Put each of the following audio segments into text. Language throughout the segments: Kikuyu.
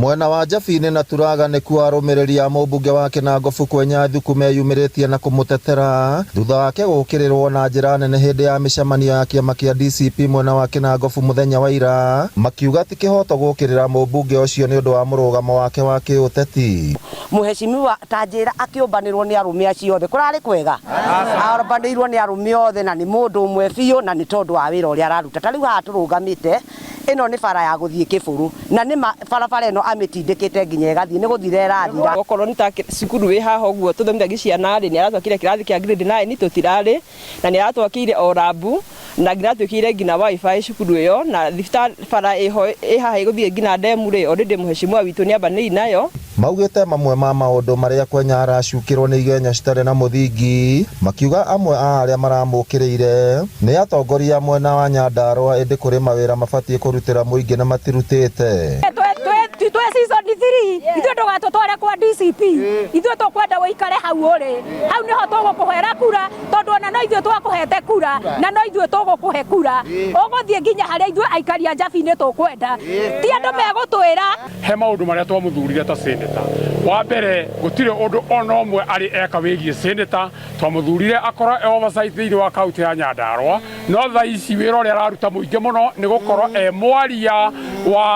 Mwena wa Njabini na Turaga nĩkuo arũmĩrĩri a mũmbunge wa Kĩnangobu Kwenya Thuku meyumĩrĩtie na kũmũtetera thutha wake gũũkĩrĩrwo na njĩra nene hĩndĩ ya mĩcemanio ya kĩama kĩa DCP mwena wa Kĩnangobu mũthenya wa ira, makiuga ti kĩhoto gũũkĩrĩra mũmbunge ũcio nĩũndũ wa mũrũgamo wake wa kĩũteti. Mũheshimiwa ta njĩra akĩũmbanĩrwo nĩ arũme acio othe kũrarĩ kwega? Ombanĩirwo nĩ arũme othe na nĩ mũndũ ũmwe biũ na nĩ tondũ wa wĩra ũrĩa araruta. Ta rĩu haha tũrũgamĩte ĩno nĩ bara ya gũthiĩ Kĩbũrũ na nĩ ma barabara ĩno amĩtindĩkĩte nginya ĩgathiĩ nĩ gũthira ĩrathira. Okorwo nĩ ta cukuru wĩ haha ũguo tũthomithagia ciana rĩ, nĩ aratwakĩire kĩrathi kĩa grade 9 tũtirarĩ, na nĩ aratwakĩire o lab na nginya aratwĩkĩrĩire nginya WiFi cukuru ĩyo, na thibitarĩ bara ĩho ĩ haha ĩgũthiĩ nginya ndemu rĩ, already mũheshimiwa witũ nĩ ambanĩire nayo. Maugĩte mamwe ma maũndũ marĩa Kwenya aracukĩrwo nĩ igenyo citarĩ na mũthingi, makiuga amwe a arĩa maramũkĩrĩire nĩ atongoria a mwena wa Nyandarua ĩndĩ kũrĩ mawĩra mabatiĩ kũrutĩra mũingĩ na matirutĩte. Twĩ season 3 ithuĩ ndũgatũtware kwa DCP, ithuĩ tũkwenda ũikare hau ũrĩ, hau nĩho tũgũkũhera kura, tondũ ona no ithuĩ twakũhete kura na no ithuĩ tũgũkũhe kura, ũgũthiĩ nginya harĩa ithuĩ aikari a Njabinĩ tũkwenda, ti andũ megũtwĩra. He maũndũ marĩa twamũthurire ta senator. Wa mbere gũtirĩ ũndũ ona ũmwe arĩ eka wĩgiĩ senator, twamũthurire akorwo e oversight thĩinĩ wa kaunti ya Nyandarua, no thaa ici wĩra ũrĩa araruta mũingĩ mũno nĩ gũkorwo e mwaria wa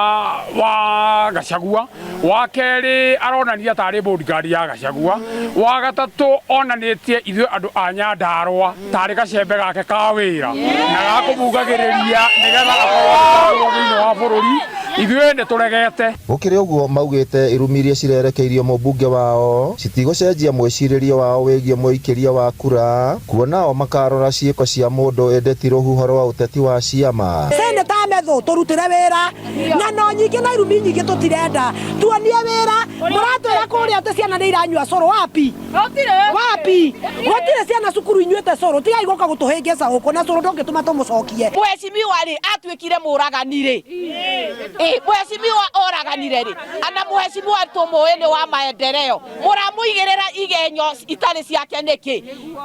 wa Gachagua. Wa kerĩ aronania tarĩ bodyguard ya Gachagua. Wa gatatũ onanĩtie ithuĩ andũ a Nyandarua tarĩ gacembe gake ka wĩra na gakũmugagĩrĩria nĩgetha akorwo agĩcagũrwo thĩinĩ wa bũrũri. Ithuĩ nĩ tũregete. Gũkĩrĩ ũguo maugĩte irumi iria cirerekeirio mũmbunge wao citigũcenjia mwĩcirĩrie wao wĩgiĩ mũikĩria wa kura kuona o makarora ciĩko cia mũndũ ĩndĩ ti rũhuho rwa ũteti wa ciama. Seneta Methu tũrutĩre wĩra ng'ano nyingĩ na irumi nyingĩ tũtirenda, tuonie wĩra. Mũratwĩra kũrĩa atĩ ciana nĩ iranyua cũrũ, wapi? Wapi? Gũtirĩ ciana cukuru inyuĩte cũrũ, tigai gũka gũtũhĩngĩca gũkũ na cũrũ ndũngĩtũma tũmũcokie. Mheshimiwa rĩ atuĩkire mũragani rĩ? Ĩ mheshimiwa oraganire rĩ? Ana mheshimiwa tũmũĩ nĩ wa maendeleo, mũramũigĩrĩra igenyo itarĩ ciake nĩkĩ?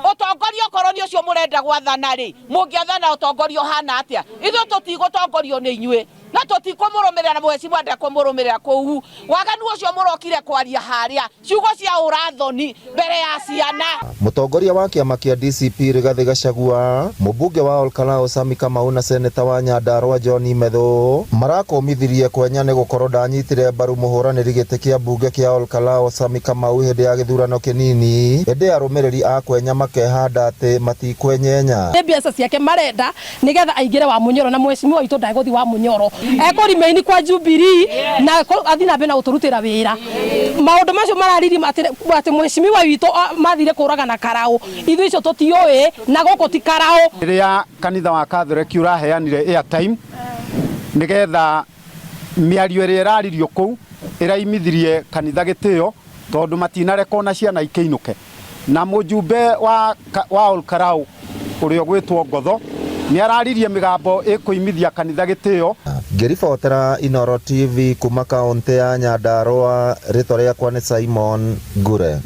Ũtongoria okorwo nĩ ũcio mũrenda gwathana rĩ, mũngĩathana ũtongoria ũhana atĩa? Ithuĩ tũtigũtongorio nĩ inyuĩ na tũtikũmũrũmĩrĩra na mheshimiwa ndekũmũrũmĩrĩra kũu. Waganu ũcio mũrokire kwaria harĩa, ciugo cia ũrathoni mbere ya ciana. Mũtongoria wa kĩama kĩa DCP Rigathĩ Gachagua, mũmbunge wa Olkalau Sammy Kamau na seneta wa Nyandarua John Methu marakũmithirie Kwenya nĩ gũkorwo ndanyitire mbaru mũhũranĩri gĩtĩ kĩa mbunge kĩa Olkalau Sammy Kamau hĩndĩ ya gĩthurano kĩnini ĩndĩ arũmĩrĩri a Kwenya makehanda atĩ matikwenyenya. Nĩ mbeca ciake marenda nigetha aingĩre wa Munyoro na mheshimiwa witũ ndegũthiĩ wa Munyoro, ekũrimaini kwa Jubilee na athiĩ na mbere na gũtũrutĩra wĩra. Maũndũ macio marariri atĩ mheshimiwa witũ mathire kũragana karaũ, ithuĩ icio tũtiũĩ na gũkũ ti karaũ. Rĩrĩa kanitha wa Katholeki ũraheanire airtime nĩgetha mĩario ĩrĩa ĩraririo kũu ĩraimithirie kanitha gĩtĩo tondũ matinarekwo na ciana ikĩinũke. Na mũjumbe wa, wa Olkarau ũrĩa ũgwĩtwo Ngotho nĩ araririe mĩgambo ĩkũimithia kanitha gĩtĩo. Ngĩribotera Inooro TV kuma kaũntĩ ya Nyandarũa, rĩtwa rĩakwa nĩ Simon Ngure.